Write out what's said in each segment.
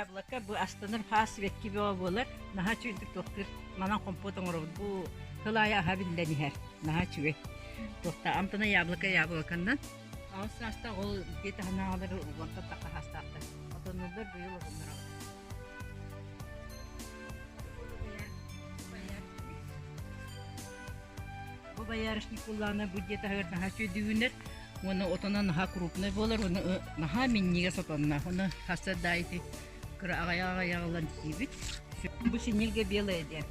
Яблоко бу астанар хаас сибэкки бөҕө буолар. Наһаа үчүгэйдик туохтуур. Манан компот оҥоробут. Бу сыл аайы аһа биллэн иһэр. Наһаа үчүгэй. Туохта амтана яблоко яблоканнан. Аҕыс саастаах ол дьиэ таһынааҕылары уонтан тахха саастаахтар. Отоннуллар быйыл отонноробут. Бу боярышник буоллаҕына бу дьиэ таһыгар наһаа үчүгэйдик үүнэр уонна отоно наһаа крупнай буолар уонна наһаа минньигэс отонноох. Ону хасса да ити кыра аҕыйах-аҕыйах ылан сиибит. Бу синильга белая диэн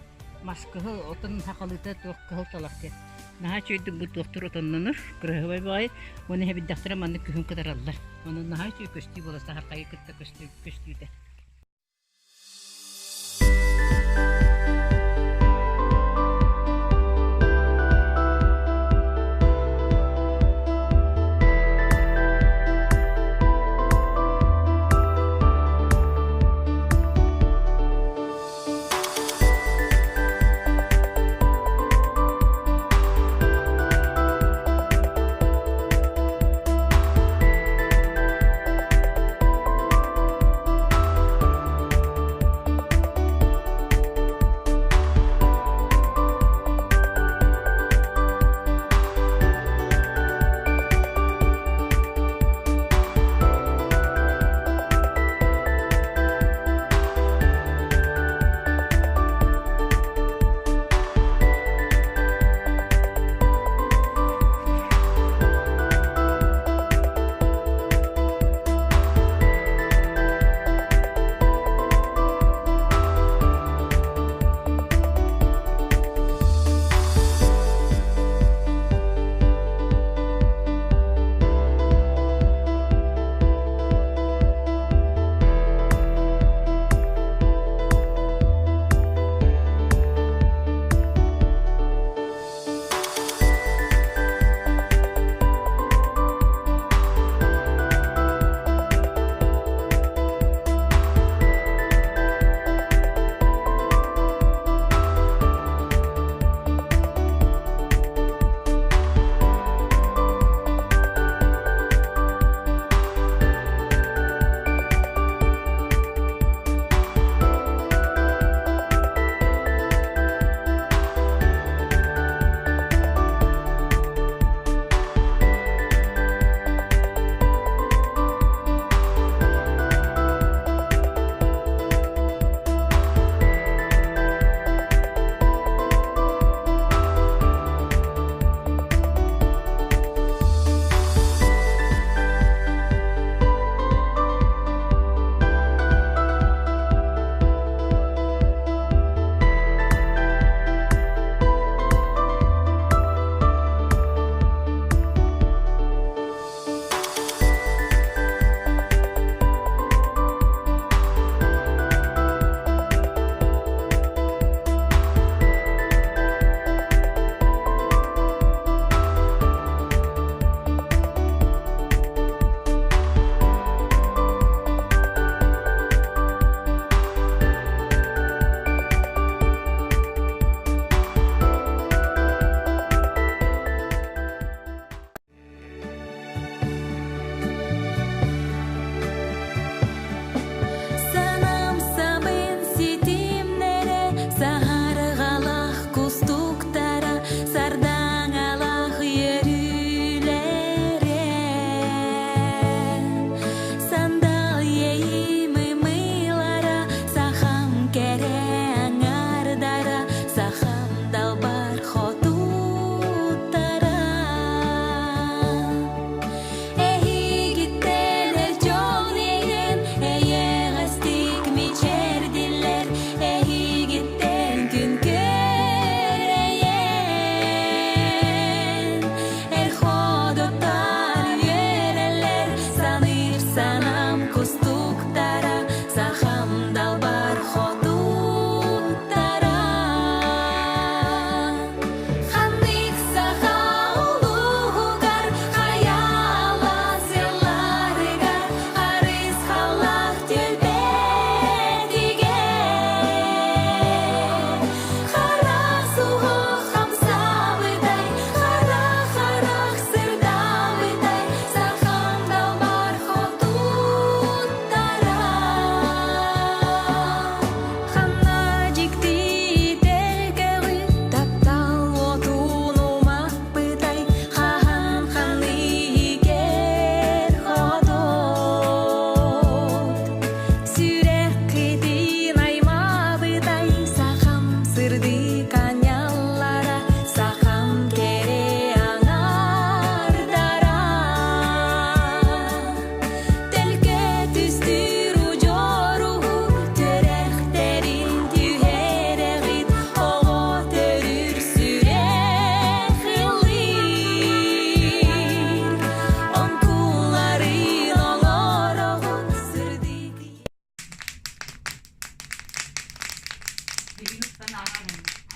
мас кыһыл отон хахалыыта туох кыһыл талах диэн. Наһаа үчүгэйдик бу туохтур отоннонор, кыраһыбай баҕайы. Уонна эһэбирдэхтэрэ маннык күһүн кытараллар. Онон наһаа үчүгэй көстүү буолар саһархайы кытта көстүүтэ. Билигин устан ааҕан.